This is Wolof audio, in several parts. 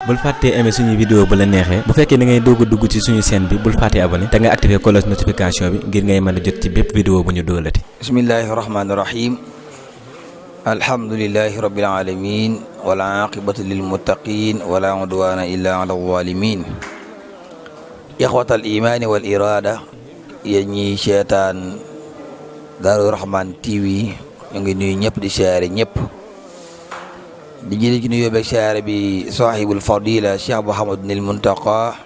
bul fàttee aimer suñu vidéo bu la neexee bu fekkee da ngay doog a dugg ci suñu chaîne bi bul fàttee abonné te nga activer cloche notification bi ngir ngay mën a jot ci bépp vidéo bu ñu doolati. bismillahi rahmaani rahim alhamdulillahi rabbil alamin wala aqibatu lil muttaqin wala udwana illa ala zalimin ixwatal imaani wal irada yéen ñi seetaan Daaru Rahman TV ñu ngi nuyu ñëpp di siyaare ñëpp di jëlee ci nuyoo beeg siyaare bi sahibul fadila Cheikh Mouhamadul Muntaqa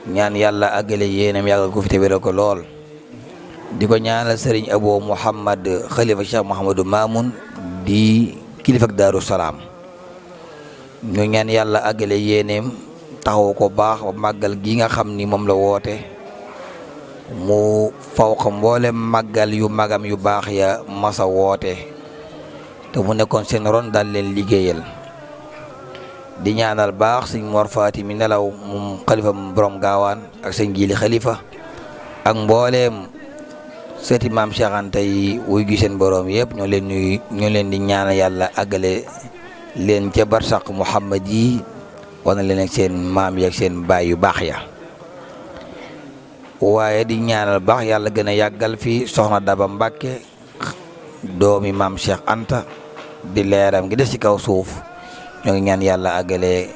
ñaan yàlla àggale yéenam yàggal ko fi te wéral ko lool di ko ñaanal Serigne Abo Mouhamad xalifa Cheikh Mouhamadou Mamoun di kilifa ak Daaru Salaam ñu ñaan yàlla àggale yéeneem taxaw ko baax ba màggal gi nga xam ni moom la woote mu faw ko mboolem màggal yu magam yu baax ya masa woote te mu nekkoon seen ron daal leen liggéeyal di ñaanal baax sëñ Mor Faati mi nelaw moom xalifa borom gaawaan ak sëñ Jili xalifa ak mbooleem seeti maam Cheikh Anta yi wuy gi seen borom yëpp ñoo leen nuyu ñoo leen di ñaanal yàlla àggale leen ca barsaq Muhammad yi wana leen ak seen maam yi ak seen baay yu baax ya waaye di ñaanal baax yàlla gën a yàggal fi soxna Daba Mbàkke doomi maam Cheikh Anta di leeram gi des ci kaw suuf ñoo ngi ñaan yàlla àggale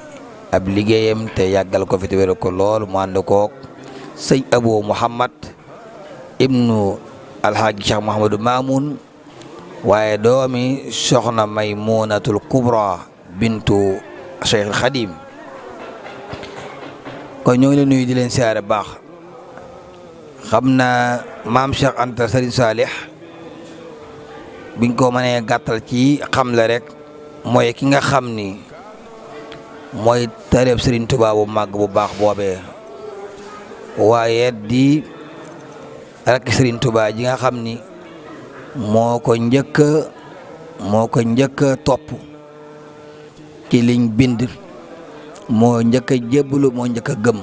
ab liggéeyam te yàggal ko fi te wéral ko lool mu ànd koog sëñ Abo Mouhamad ibnu alhaaji Cheikh Mouhamadou Mamoun waaye doomi soxna Maymunatul Kubra bintu Cheikh Khadim kon ñoo ngi leen nuyu di leen siyaare baax xam na maam Cheikh Anta Serigne Salih biñ ko mënee gàttal ci xam la rek mooy ki nga xam ni mooy tareeb Serigne Touba bu màgg bu baax boobee waaye di rakk Serigne Touba ji nga xam ni moo ko njëkk a topp ci liñ bind moo njëkk a jébbalu moo njëkk a gëm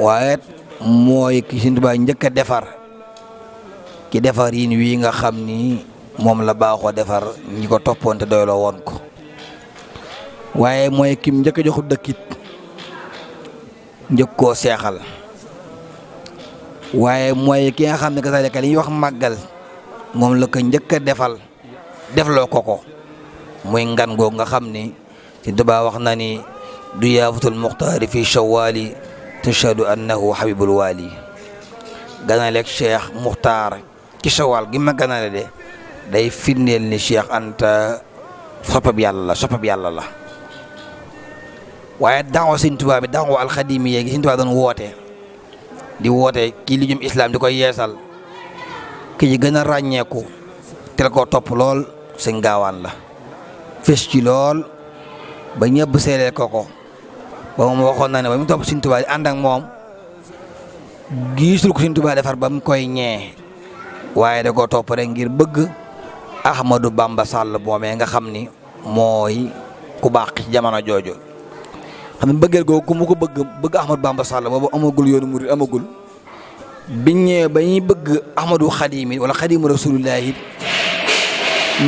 waaye mooy ki Serigne Touba njëkk a defar ki defar yin wii nga xam ni moom la baaxoo defar ñi ko toppoon te doyloo woon ko waaye mooy kim njëkk a joxu dëkkit njëkk koo seexal waaye mooy ki nga xam ne kasaalika li ñuy wax màggal moom la ko njëkk a defloo ko muy ngan googu nga xam ni Sëñ Tuubaa wax na ni du yaafutul muxtaari fi shawali tashhadu annahu habibul wali ganaleeg Cheikh Muxtaar ci shawal gi ma ganale de day firndeel ni Cheikh Anta soppab yàlla la waaye daawa Sëñ Tuubaa bi daawa alxadimi yeegi Sëñ Tuubaa doon woote di woote kii li jëm islam di koy yeesal ki ci gën a ràññeeku tel koo topp lool sëñ gaawaan la fes ci lool ba ñëpp seeree ko ba moom waxoon na ne ba mu topp Sëñ Tuubaa di ànd ak moom gisul ko Sëñ Tuubaa defar ba mu koy ñee waaye da koo topp rek ngir bëgg Ahmadou Bamba Sall boomee nga xam ni mooy ku baax ci jamono jooju xam ne bëggeel googu ku mu ko bëgg Ahmadou Bamba Sall boobu amagul yoonu murid amagul biñ ñëwee ba ñuy bëgg Ahmadou Xadim wala Xadimu Rasulillahi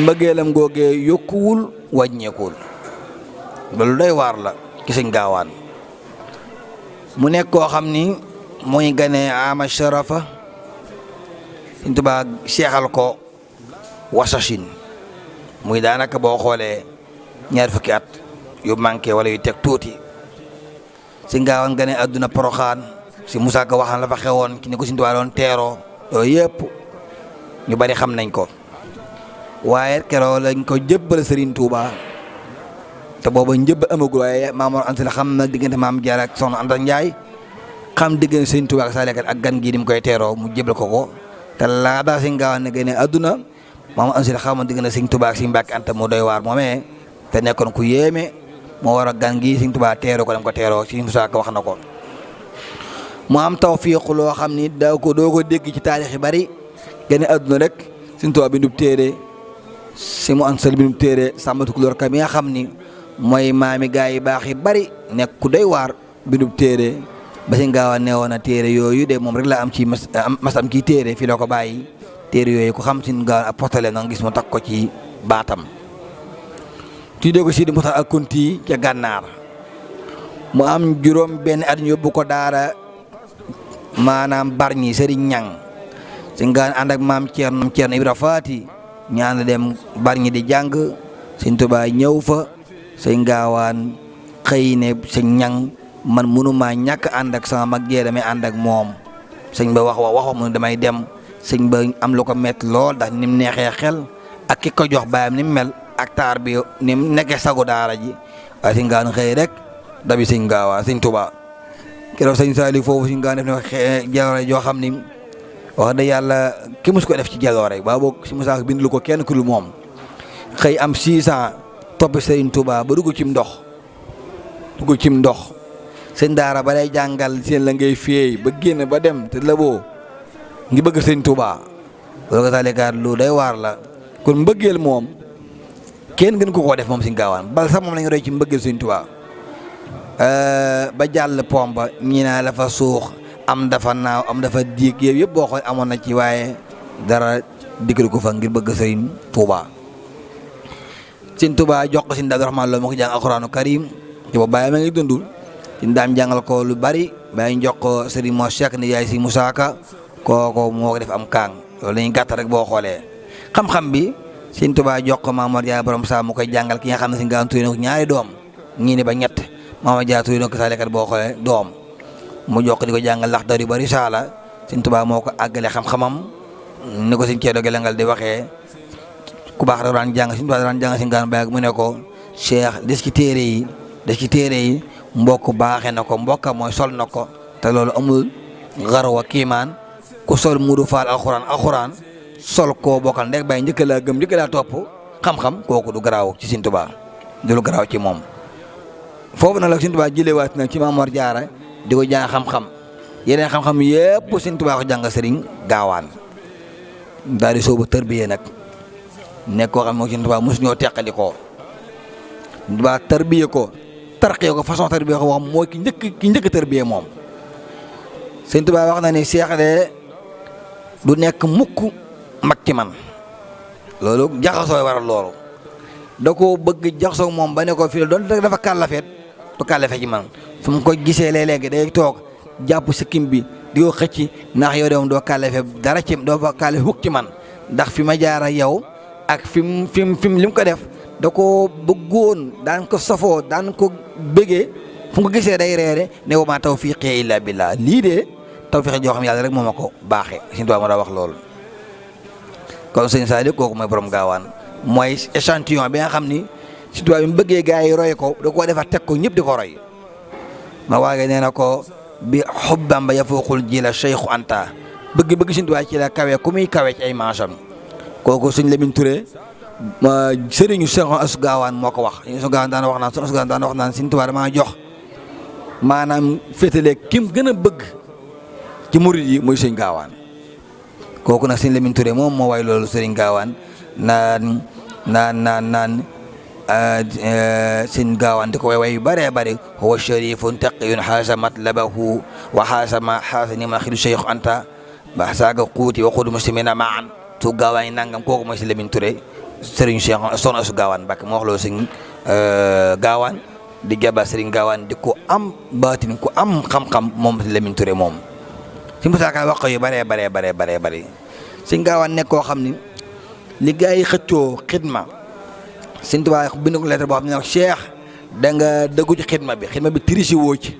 mbëggeelam googee yokkuwul wàññeekuwul loolu doy waar la ci sëñ gaawaan mu nekk koo xam ni mooy gane ama sharafa Sëñ Tuubaa seexal ko wasashin muy daanaka boo xoolee ñaar fukki at yu manqué wala yu teg tuuti sëñ gaawaan gane àdduna Poroxaan si Moussa Ka waxaan la fa xewoon ki ni ko Sëñ Tuubaa doon teeroo yooyu yëpp ñu bari xam nañ ko waaye keroo lañ ko jëbbal Serigne Touba te booba njëbb amagul waaye Maam Mor Anta Sali xam na diggante Maam Jaara ak Soxna Anta Njaay xam diggante Serigne Touba ak Salikat ak gan gii ni mu koy teeroo mu jëbbal ko te laa daa sëñ gaawaan ne gane àdduna Maam Mor Anta Sali xam na diggante Serigne Touba ak Serigne Mbàkke Anta mu doy waar moomee te nekkoon ku yéeme moo war a gan gi Sëñ Tuubaa teeroo ko dem ko teeroo ci Musaa Ka wax na ko mu am tawfiq loo xam ni doo ko dégg ci taarix yi bari gane àdduna rek Sëñ Tuubaa bindub téere si mu ansal bindub téere Sàmmatu Kulóor Ka mi nga xam ni mooy maami gaa yi baax yi bari nekk ku doy waar bindub téere ba Sëñ Gaawaan ne woon na téere yooyu de moom rek la am ci mas am ci téere fii la ko bàyyi téere yooyu ku xam Sëñ Gaawaan ak postale na nga gis mu takk ko ci baatam tuddee ko Sidi Muxtaar al Kunti ca gànnaar mu am juróom benn at ñu yóbbu ko daara maanaam Bargny Serigne Ñang sëñ Gaawaan ànd ak maam Ceerno Ibra Faati ñu ànd dem Bargny di jàng sëñ Tuubaa ñëw fa sëñ Gaawaan xëy ne sëñ Ñang man mënumaa ñàkk ànd ak sama mag jee damay ànd ak moom sëñ ba wax mu damay dem sëñ ba am lu ko métti lool ndax ni mu neexee xel ak ki ko jox baayam ni mu mel ak taar bi ni mu nekkee sagu daara ji waaye sëñ Gaawaan xëy rek dabi sëñ Gaawaan sëñ Tuubaa keroog sëñ Saaliw foofu sëñ Gaawaan def na jaloore joo xam ni wax dëgg yàlla ki mus ko def ci jaloore ba boog si Musaa bind lu ko kenn ku dul moom xëy am 6 ans topp sëriñ Tuubaa ba dugg cim ndox sëñ daara ba lay jàngal seen la ngay féey ba génn ba dem te laboo ngi bëgg sëñ Tuubaa loolu ko taalikaat lu day waar la kon mbëggeel moom kenn gën ko koo def moom sëñ Gaawaan bal sax moom la ñu roy ci mbëggeel sëñ Tuubaa ba jàll pomba ñi naa dafa suux am dafa naaw am dafa diig yooyu yëpp boo xool amoon na ci waaye dara digal ko fa ngir bëgg sëriñ Tuubaa sëñ Tuubaa jox ko sëñ Abdurahmaan Lo moo ko jàng alxuraanu karim te ba bàyyi ma ngi dundul sëñ daam jàngal ko lu bari bàyyi jox ko sëriñ moo Cheikh ni yaay si Musaa Ka kooko moo ko def am kaang loolu lañuy gàtt rek boo xoolee xam-xam bi sëñ Tuubaa jox ko Maamor Jaara borom saa mu koy jàngal ki nga xam ne sëñ Gaawaan tuddee na ko ñaari doom ñii ni ba ñett Maamor Jaara tuddee na ko saalekat boo xoolee doom mu jox ko di ko jàngal lax dar yu bari saala sëñ Tuubaa moo ko àggale xam-xamam ni ko sëñ Ceerno Gelengal di waxee ku baax da daan jàng sëñ Tuubaa daan jàng sëñ Gaawaan ba mu ne ko Cheikh des ci téere yi mbokk baaxee na ko mbokka mooy sol na ko te loolu amul xarwa kiimaan ku sol mudu faal alxuraan sol koo bokkal ndek bàyyi njëkk laa gëm njëkk laa topp xam-xam kooku du garaaw ci sëñ Tuubaa du lu garaaw ci moom foofu nag la sëñ Tuubaa jëlewaat na ci Maamor Jaara di ko jàng xam-xam yeneen xam-xam yëpp sëñ Tuubaa ko jàng sëriñ Gaawaan daal di soobu tarbiyee nag nekk koo xam ne sëñ Tuubaa mosu ñoo teqali ko Tuubaa tarbiyee ko tarqee ko façon tarbiyee ko wax mooy ki njëkk tarbiyee moom sëñ Tuubaa wax na ni Seex de du nekk mukk mag ci man loolu jaxasoo waral loolu da koo bëgg jaxasoo moom ba ne ko fii doon dafa kàllafeet du kàllafe ci man fu mu ko gisee léeg-léegi day toog jàpp sikkim bi di ko xëcc ndax yow de moom doo kàllafe dara ci doo fa kàllafe mukk ci man ndax fi ma jaara yow ak fi mu li mu ko def da ko bëggoon daan ko safoo daan ko bëggee fu mu ko gisee day reere ne wa maa tawfiiqi illaa billaah lii de tawfiiq joo xam yàlla rek moo ma ko baaxee sëñ Tuubaa ma daa wax loolu. kon sëñ Saaliw kooku mooy borom Gaawaan mooy échantillon bi nga xam ni sëñ Tuubaa bi mu bëggee gars yi roy ko da koo defar teg ko ñëpp di ko roy ma waage nee na ko bi xubbam ba yafuuqul jila Cheikhu Anta bëgg sëñ Tuubaa ci la kawe ku muy kawe ci ay maasam kooku sëñ Lamin Touré sëriñu Cheikh Assou Gaawaan moo ko wax Assou Gaawaan daan wax naan sëñ Tuubaa damaa jox maanaam féetale kim gën a bëgg ci murid yi muy sëñ Gaawaan kooku nag sëñ Lamin Touré moom moo way loolu sëriñ Gaawaan naan sëñ Gaawaan di ko way yu bëree bëri huwa sharifun taqiyun xaasa matlabahu wa xaasa ma xaasa ni ma xidu Cheikh Anta ba saaga xuuti wa xudu muslimina maan su Gaawaan yi nangam kooku mooy sëñ Lamin Touré sëriñ Cheikh Soxna Assou Gaawaan Mbàkke moo wax loolu sëñ Gaawaan di jaba sëriñ Gaawaan di ko am baatin ko am xam-xam moom sëñ Lamin Touré moom si Musaa Ka wax yu bëree bëri sëñ Gaawaan nekk koo xam ni li gaa yi xëccoo xidma sëñ Tuubaa bind ko lettre boo xam ne Cheikh da nga dëggu ci xidma bi triché woo ci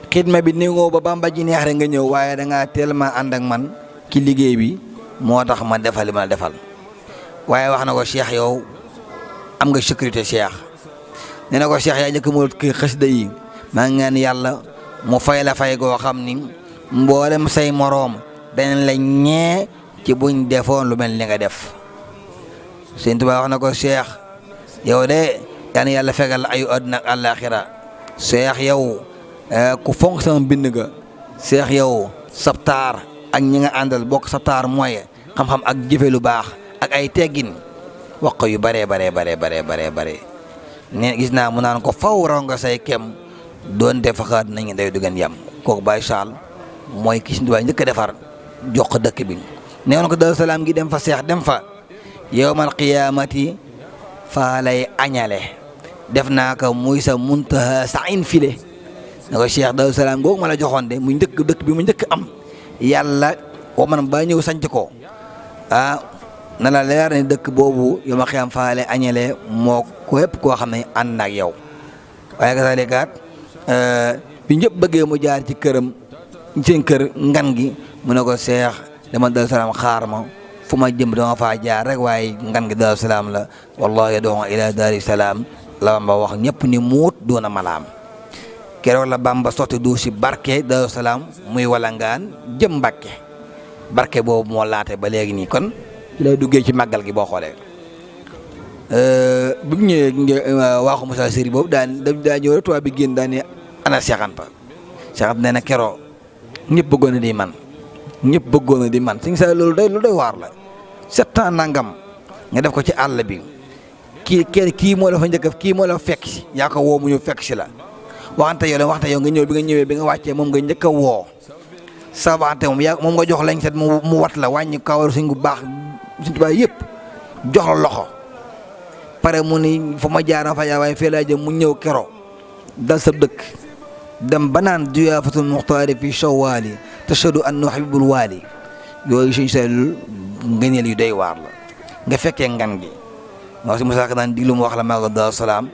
xidma bi ni ngoo ba Bamba ji neex rek nga ñëw waaye da ngaa tellement ànd ak man ci liggéey bi moo tax ma defal li ma la defal waaye wax na ko Cheikh yow am nga sécurité Cheikh nee na ko Cheikh yaa njëkk mu kii xasida yi maa ngi ñaan yàlla mu fay la fay goo xam ni mboolem say moroom danañ la ñee ci buñ defoon lu mel ni nga def Sëñ Tuubaa wax na ko Cheikh yow de yal na yàlla fegal la ayu àddina ak àllaaxira Cheikh yow ku fonk sama bind nga Cheikh yow sabtaar ak ñi nga àndal bokk sabtaar mooy xam-xam ak jëfe lu baax ak ay teggin wax ko yu bare ne gis naa mu naan ko faw raw nga say kem doonte faxaat nañu day du gën yam kooku Baye Sall mooy ki Sëñ Tuubaa njëkk a defar jox ko dëkk bi nee na ko Daaru Salaam gi dem fa Cheikh dem fa yawmal qiyaamati faa lay añale def naa ko muy sa muntaha sain file na ko Cheikh Daaru Salaam googu ma la joxoon de mu dëkk bi mu njëkk am yàlla wa man ba ñëw sanc ko na la leer ne dëkk boobu yow ma xiyam faale añale moo ko yëpp koo xam ne ànd ak yow waaye kasaalikaat bi ñëpp bëggee mu jaar ci këram seen kër ngan gi mu ne ko Cheikh dama Daaru Salaam xaar ma fu ma jëm dama faa jaar rek waaye ngan gi Daaru Salaam la wallahi yad'u ila daari salaam la Bamba wax ñëpp ni muut doona malaam keroog la Bamba sotti du si barke Daaru Salaam muy walangaan jëm Mbàkke barke boobu moo laate ba léegi nii kon ci lay duggee ci màggal gi boo xoolee bu ñu ñëwee waaxu Moussa Seri boobu daa ñëw rek tubaab bi génn daa ne ana Cheikh Anta nee na keroog ñëpp bëggoon na di man ñëpp bëggoon na di man suñu saa loolu doy waar la 7 ans nangam nga def ko ci àll bi kii moo la fa njëkk kii moo la fekk si yaa ko woo mu ñëw fekk si la waxante yow nga ñëw bi nga wàccee moom nga njëkk a woo sa waxante moom nga jox lañ set mu wat la wàññi kawar suñ bu baax suñ tubaab yëpp jox la loxo pare mu ni fa ma jaara fa yaa waaye fee laa jëm mu ñëw kero dal sa dëkk dem ba naan diyaafatul muxtaari fi shawaali tashhadu annahu habibul waali yooyu suñ seetlu ngëneel yu doy waar la nga fekkee ngan gi moo si Musaa Ka daan diglu mu wax la màggal Daaru Salaam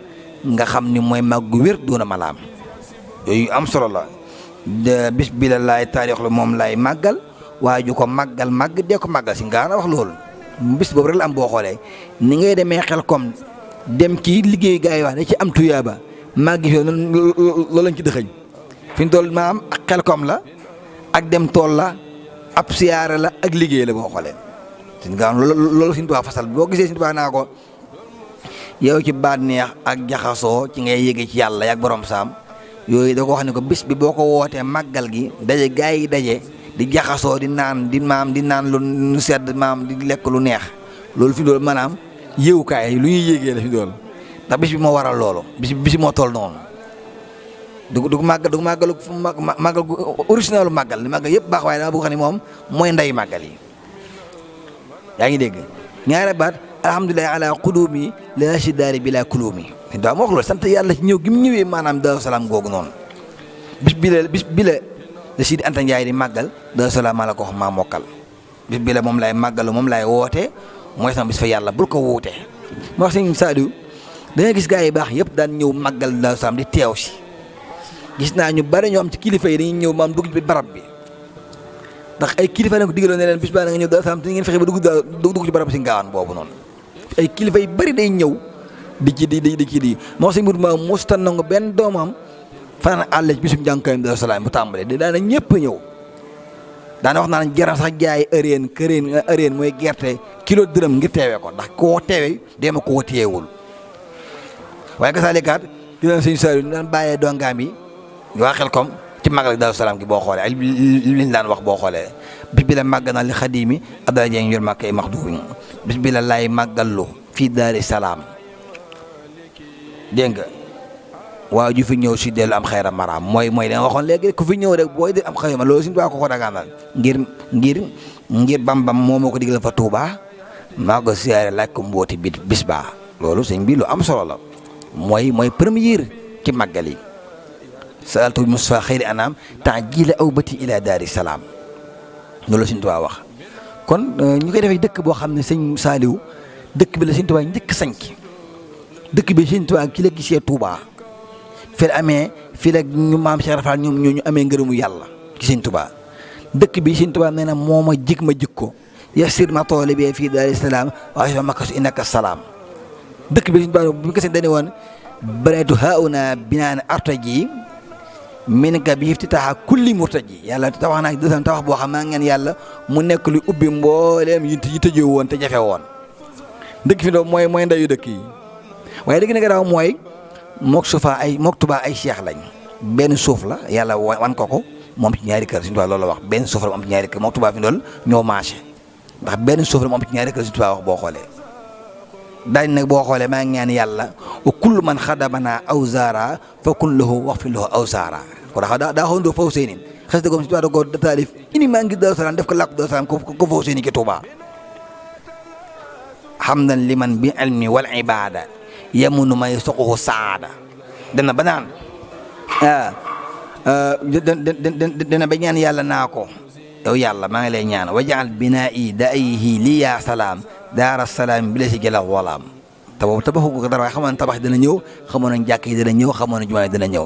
nga xam ni mooy màggu wér doona malaam yooyu am solo la bis bi la laay taarix la moom laay màggal waaye ju ko màggal dee ko màggal si nga wax loolu bis boobu rek la am boo xoolee ni ngay demee xel comme dem ci liggéeyu gaa yi wax da ci am tuyaaba màgg fi loolu lañ ci dëxëñ fi ñu toll maam ak xel comme la ak dem tool la ab siyaare la ak liggéey la boo xoolee suñ nga loolu suñu tubaab fasal boo gisee suñu tubaab naa ko yow ci baat neex ak jaxasoo ci ngay yéege ci yàlla yak borom saam yooyu da ko wax ne ko bis bi boo ko wootee màggal gi daje gaa yi daje di jaxasoo di naan lu sedd maam di lekk lu neex loolu fi dool maanaam yéewukaay lu ñuy yéegee la fi dool ndax bis bi moo waral loolu bis bi moo toll noonu du màggal gu originalu màggal li màggal yëpp baax waaye dama bëgg xam ne moom mooy nday màggal yi yaa ngi dégg ñaare baat alhamdulillahi ala qudumi la shidaari bila kulumi daa ma wax loolu sant yàlla ci ñëw gi mu ñëwee maanaam Daaru Salaam googu noonu bis bi la Sidi Anta Ndiaye di màggal Daaru Salaam maa la ko wax maa mokkal bis bi la moom lay màggalu moom lay woote mooy sama bis fa yàlla bul ko wuute ma wax sëñ Saliou da nga gis gaa yi baax yëpp daan ñëw màggal Daaru Salaam di teew si gis naa ñu bari ñoo am ci kilifa yi dañuy ñëw maam dugg ci barab bi ndax ay kilifa lañ ko digaloon ne leen bis baa nga ñëw Daaru Salaam te ngeen fexe ba dugg ci barab si ngaawaan boobu noonu ay kilifa yi bari day ñëw di moo sëñ Mourou ma mosuta nangu benn doomam fanaan àll ci bisum jànkuwaayam Daaru Salaam bu tàmbalee daana ñëpp ñëw daana wax naa ne jaram sax jaay ëreen mooy gerte kilo dërëm ngir teewee ko ndax koo teewee deema koo teewul waaye gasaalikaat dina sëñ Saliou daan bàyyee dongaam yi waa xel kom ci màggal Daaru Salaam gi boo xoolee ak liñ daan wax boo xoolee bis bi la màgg na li xadiimi Abdoulaye Dieng yor màkk ay maxduumi bis bi la laay màggallu fii Daaru Salaam dégg nga waaw ju fi ñëw si dellu am xayra maraam mooy danga waxoon léegi ku fi ñëw rek booy di am xayma loolu suñu baa ko dagaanal ngir bambam moo ko digal fa Touba maa ko siyaare laaj ko mbooti bis baa loolu sëñ bi lu am solo la mooy première ci màggal yi salatu Mustafa xayri anam ta'jila aw bati ila Daari Salaam loolu suñu Tuubaa wax kon ñu koy defee dëkk boo xam ne sëñ Saliou dëkk bi la sëñ Tuubaa njëkk sanc dëkk bi sëñ Tuubaa ci la gisee Touba fii la ñu maam Cheikh Rafal ñoom ñu amee ngërëmu yàlla ci sëñ Tuubaa dëkk bi sëñ Tuubaa nee na moo ma jig ko yassir ma toole bi fii Daari Salaam waaye fa makkasu innaka salaam dëkk bi sëñ Tuubaa bu ñu ko seen dañu woon bareetu hauna binaan artaji min ka bi iftitaaha kulli murtaji yàlla tawax naa dësam tawax boo xam naa ngeen yàlla mu nekk lu ubbi mbooleem yi tëjoo woon te jafe woon dëkk fi mooy ndayu dëkk yi waaye dëgg na garaaw mooy mook Tuubaa ay cheikh lañ benn suuf la yàlla wan ko moom ci ñaari kër Sëñ Tuubaa loolu la wax benn suuf la moom ci ñaari kër mook Tuubaa fi dool ñoo marché ndax benn suuf la moom ci ñaari kër Sëñ Tuubaa wax boo xoolee daañ nag boo xoolee maa ngi ñaan yàlla wa kullu man xadabana aw zaara fa kun lahu wax fi lahu aw zaara ko daa xawndoo faw seenin xes dëggoom Sëñ Tuubaa da ko taalif ini maa ngi Daaru Salaam def ko làkk Daaru Salaam ko faw seeni ki Tuubaa hamdan liman bi ilmi wal ibada yamunu may suquhu saada dana ba naan dana ba ñaan yàlla naa ko yow yàlla maa ngi lay ñaan wajaal binaa'i da'ihi li yaa salaam daara salaam bi la si jëla walaam te boobu tabaxu ko dara waaye xamoon tabax dina ñëw xamoon nañ jàkk yi dina ñëw xamoon nañ jumaa yi dina ñëw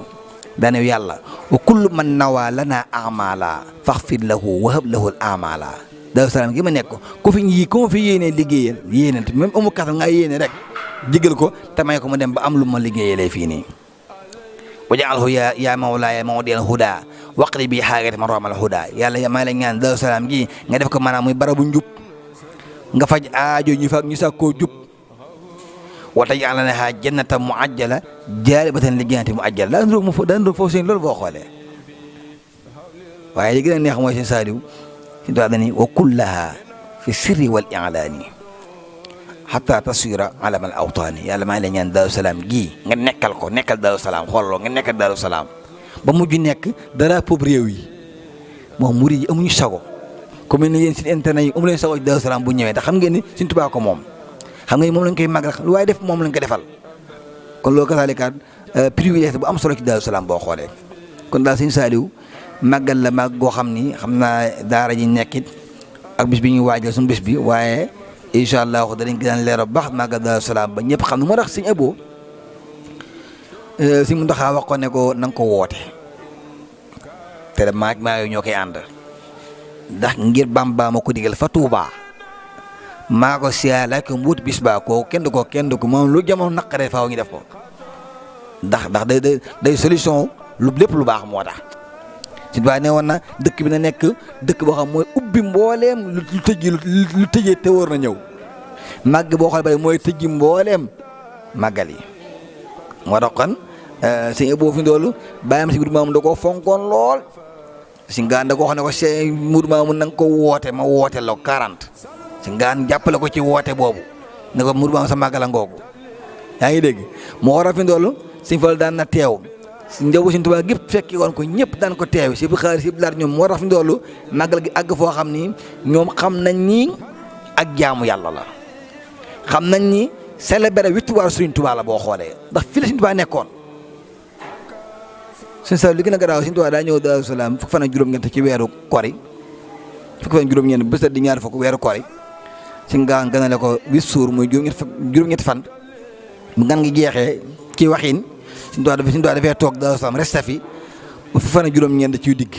daane yàlla wa kullu man nawaa lana amala faxfir lahu wahab lahu al amala Daaru Salaam gi ma nekk ku fi yéene liggéeyal yéene même amu kasam nga yéene rek jégal ko te may ko mu dem ba am lu ma liggéeyalee fii nii wajaalhu ya mawlaaya mawdiyal huda waqri bi xaagati man roomal huda yàlla maa ngi lay ñaan Daaru Salaam gi nga def ko maanaam muy barabu njub nga faj aajo ñu sàkkoo jub wa taj'alnaha jannatan mu'ajjala jaalibatan li jannati mu'ajjala daa ndoog foofu seen loolu boo xoolee waaye li gën a neex mooy seen saaliw si doa dani wa kullaha fi sirri wal i'laani hatta tasira alamal awtaani yàlla maa ngi lay ñaan Daaru Salaam gii nga nekkal Daaru Salaam xooloo nga nekkal Daaru Salaam ba mujj nekk drapeau réew yi moom murid yi amuñu sago ku mel ni yéen seen internet yi amu leen sago ci Daaru Salaam bu ñëwee ndax xam ngeen ni Sëriñ Tuubaa ko moom xam nga ni moom lañ koy màggal lu waaye def moom lañ ko defal kon loolu kasaalikaat privilège bu am solo ci Daaru Salaam boo xoolee kon daal Sëriñ Saaliw màggal la màgg goo xam ni xam naa daara ji nekkit ak bis bi ñuy waajal suñu bis bi waaye incha allah danañ gën a leeral bu baax màggal Daaru Salaam ba ñëpp xam ne moo tax Sëriñ Abo si mu ndaxaa wax ko ne ko na nga ko woote te maa yooyu ñoo koy ànd ndax ngir Bamba ma ko digal fa Tuubaa maa ko siyaala ko mbuut bis baa ko kenn du ko moom lu jamono naqaree faaw ñu def ko ndax day solution lu lépp lu baax moo tax si baa ne woon na dëkk bi na nekk dëkk boo xam mooy ubbi mbooleem lu tëjee te wóor na ñëw màgg boo xoolee ba mooy tëjji mbooleem màggal yi moo tax kon Sëriñ Abo fi ndoolu bàyyam si Mudu Maamun da koo fonkoon lool si ngaan da koo xam ne ko Sëriñ Mudu Maamun na nga ko woote ma woote la 40 si ngaan jàppale ko ci woote boobu ne ko Mudu Maamun sa màggala ngoogu yaa ngi dégg moo war a fi ndoolu Sëriñ Fallu daan na teew si njabu Sëriñ Tuubaa gépp fekki woon ko ñëpp daan ko teew si bu xaar si bu laat ñoom moo tax fi ndoolu màggal gi àgg foo xam ni ñoom xam nañ ni ak jaamu yàlla la xam nañ ni célébrer victoire Sëriñ Tuubaa la boo xoolee ndax fii la Sëriñ Tuubaa nekkoon Sëriñ Saaliw li gën a garaaw Sëriñ Tuubaa daa ñëw Daaru Salaam fukki fan ak juróom-ñeent ci weeru kori fukki fan ak juróom-ñeent bés di ñaar fukk weeru kori si ngaan ganale ko 8 jours muy juróom-ñetti fan bu ngan ngi jeexee ci waxin Sëriñ Tuubaa dafay toog Daaru Salaam resta fi fukki fan ak juróom-ñeent ciy digg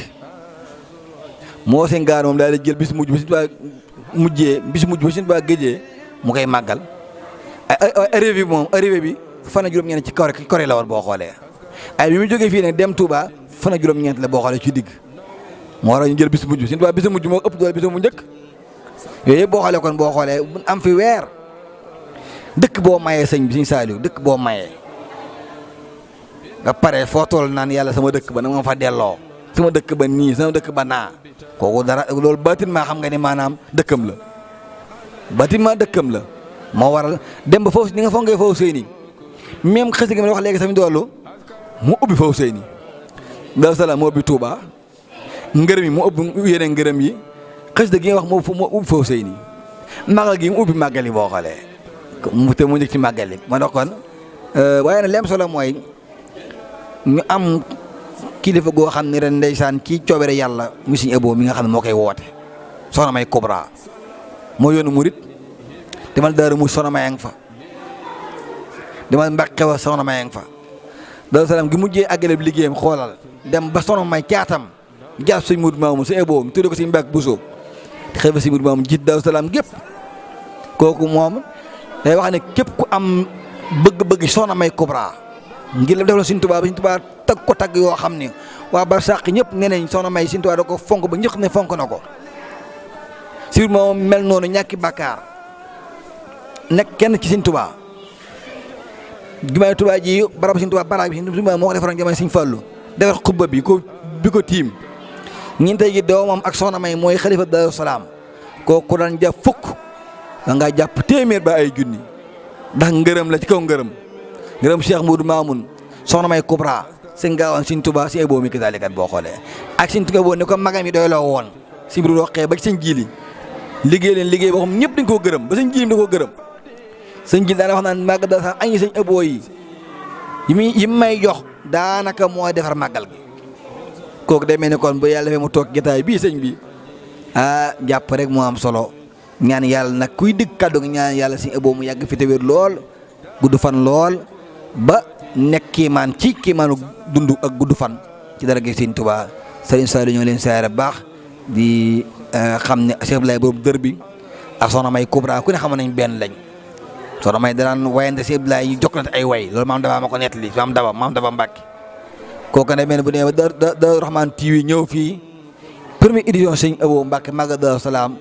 moo si ngaan moom daal di jël bis mujj ba Sëriñ Tuubaa mujjee bis mujj ba Sëriñ Tuubaa gëjee mu koy màggal arrivé bi fan ak juróom-ñeent ci kori la woon boo xoolee ay bi mu jógee fii nag dem Touba fan ak juróom-ñeent la boo xoolee ci digg moo war a ñu jël bis mujj Sëriñ Tuubaa bis mujj moo ëpp doole bis mu njëkk yooyu yëpp boo xoolee kon boo xoolee am fi weer dëkk boo mayee sëñ bi Sëriñ Saaliw dëkk boo mayee nga pare foo toll naan yàlla sama dëkk ba na ma fa delloo sama dëkk ba nii sama dëkk ba naa kooku dara loolu bâtiment xam nga ni maanaam dëkkam la bâtiment dëkkam la moo waral dem ba foofu ni nga foogee foofu sëy nii même xës gi ma wax léegi tamit doolu mu ubbi foofu sëy nii Daaru Salaam moo ubbi Touba ngërëm yi mu ubbi yeneen ngërëm yi xës gi nga wax moo ubbi foofu sëy nii màggal gi mu ubbi màggal yi boo xoolee mu te mu njëkk ci màggal yi ma dox kon waaye nag lem solo mooy ñu am kilifa goo xam ne ren ndeysaan ci coobere yàlla mu Sëriñ Abo mi nga xam ne moo koy woote soxna May Kubra moo yoonu murit demal Daaru mu soxna May a ngi fa demal Mbàkke wa soxna May a ngi fa Daaru Salaam gi mujjee àggale bi liggéeyam xoolal dem ba soxna May caatam jàpp Sëriñ Mudu Maamun Sëriñ Abo tuddee ko Sëriñ Mbàkke Buso xëy fa Sëriñ Mudu Maamun jiit Daaru Salaam gépp kooku moom day wax ne képp ku am bëgg-bëgg soxna May Kubra ngir la def la Sëriñ Tuubaa ba Sëriñ Tuubaa tag ko tagg yoo xam ni waa barsàq ñëpp nee nañ soxna May Sëriñ Tuubaa da ko fonk ba ñëpp ne fonk na ko si moom mel noonu ñàkki bàkkaar nekk kenn ci Sëriñ Tuubaa jumaay Tuubaa ji barab Sëriñ Tuubaa baraag bi Sëriñ Tuubaa moo ko defaroon jamono Sëriñ Fallu defar xubba bi ko tiim ñeente gi doomam ak soxna May mooy xalifa Daaru Salaam kooku daan jàpp fukk da ngaa jàpp téeméer ba ay junni ndax ngërëm la ci kaw ngërëm Cheikh Mudu Maamun soxna May Kubra sëñ Gaawaan Sëriñ Tuubaa Sëriñ Abo mi ki daalikat boo xoolee ak Sëriñ Tuubaa boo ne ko magam yi doyloo woon si biir roqee ba ci sëñ jiili liggéey leen liggéey boo xam ñëpp dañ koo gërëm ba sëñ jiilim da koo gërëm sëñ ji daana wax naan màggal Daaru Salaam añi sëñ Abo yi yi may jox daanaka mooy defar màggal gi kooku day mel ni kon bu yàlla defee mu toog jotaay bii sëñ bi jàpp rek moo am solo ñaan yàlla nag kuy dëgg kàddu nga ñaan yàlla sëñ Abo mu yàgg fi te wér lool gudd fan lool ba nekk kiimaan ci kiimaanu dund ak gudd fan ci dara gi sëñ Tuubaa sëriñ Saliou ñoo leen saare baax di xam ne Cheikh Abdoulaye borom dër bi ak soxna May Kubra ku ne xam nañ benn lañ soxna May danaan wayante Cheikh Abdoulaye ñu jokkalante ay way loolu maam daba ma ko nettali maam daba Mbàkke kooku ne mel bu nee ba Daaru Rahman TV ñëw fii première édition sëñ Abo Mbàkke Magal Daaru Salaam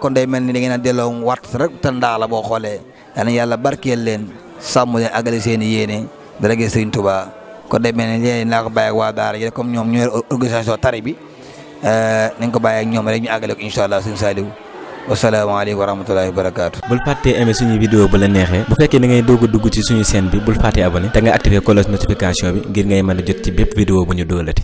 kon day mel ni da ngeen a delloo wart rek te ndaa la boo xoolee yal na yàlla barkeel leen sàmm leen àggale seen i yéene dara gi sëñ Tuubaa kon day mel ni léegi naa ko bàyyi ak waa daara ji comme ñoom ñooy organisation tari bi nañ ko bàyyi ak ñoom rek ñu àggale ko incha allah sëñ Saliou wasalaamaaleykum wa rahmatulahi wa barakaatu. bul fàttee aimé suñu vidéo bu la neexee bu fekkee da ngay doog a dugg ci suñu chaîne bi bul fàttee abonné te nga activé cloche notification bi ngir ngay mën a jot ci bépp vidéo bu ñu dóolati.